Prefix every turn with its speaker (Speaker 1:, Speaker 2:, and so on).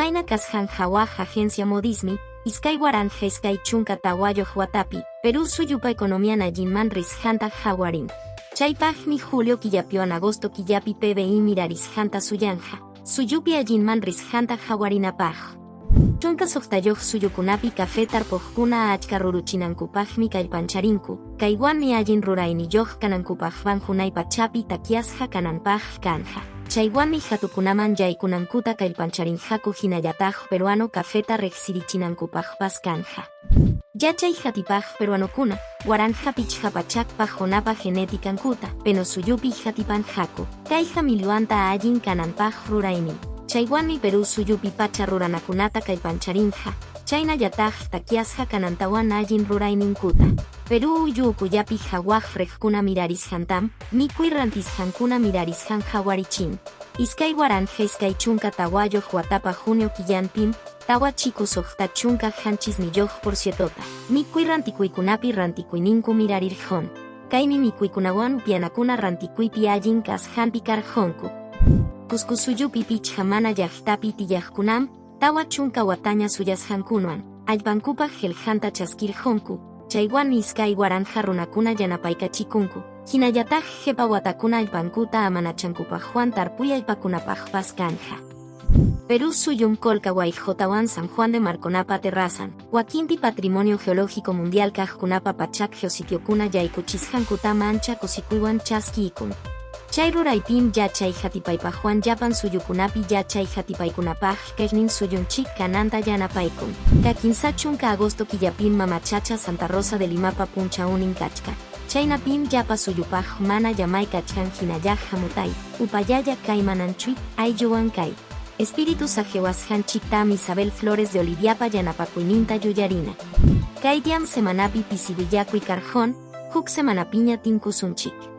Speaker 1: Imayna kasqan hawaq agencia Modismi, 2024 watapi, Perú suyupa economian allinman risqanta hawarin. Chaypaqmi julio killapiwan agosto killapi PBI mirarisqanta suyanja, suyupi allinman risqanta hawarinapaq. 16 suyukunapi café tarpuqkuna achka ruruchinankupaqmi kallpancharinku, kaywanmi allin rurayniyuq kanankupaqwan hunay pachapi takyasqa kananpaq kanja. Chaywanmi hatukunaman yaykunankuta kallpancharinqaku hinallataq peruano cafeta riqsirichinankupaqpas kanja. Yachay hatipaq peruanokuna, 1500 pajonapa genetikankuta, Peno suyupi hatipanqaku. Kayqa milyuanta allin kananpaq ruraymi. Chaywanmi Perú suyupi pacha ruranakunata kallpancharinqa, chaynallataq takyasqa kanantawan allin rurayninkuta. Perú uyu ukullapi hawaq riqkuna mirarisqantam, mikuy rantisqankuna mirarisqan hawarichin. 2024 watapa junio killanpim, tawa chiku 67 por cientota, mikuy rantikuykunapi rantikuyninku mirarirqun. Kaymi mikuykunawan upianakuna rantikuypi allin kasqanpi karqunku. Cusco suyupi pichqa mana llaqtapi tiyaqkunam, 40 wataña suyasqankuwan, allpankupaq qillqanta chaskirqunku, chaywanmi 2000 runakuna yanapaykachikunku, hinallataq qhipa watakuna allpankuta amanachankupaqwan tarpuy allpakunapaqpas kanja. Perú suyum Colca Wayqotawan San Juan de Marconapa terrazan, wakinpi Patrimonio Geológico Mundial kaqkunapa pachak geositiokuna yaykuchisqankutam ancha kusikuywan chaskiykun. Chay ruraypim yachay hatipaypaqwan llapan suyukunapi yachay hatipaykunapaq kaynin suyunchik kananta yanapaykun. Ka 30 agosto killapim mamachacha Santa Rosa de Limapa punchawnin kachkan. Chaynapim llapa suyupaq mana llamay kachkan hinallaq hamutay, upallalla kay mananchuy, aylluwan kay. Espíritu saqewasqanchiktam Isabel Flores de Oliviapa yanapakuyninta yuyarina. Kay diam semanapi pisi willakuy karqun, huk semanapiña tinkusunchik.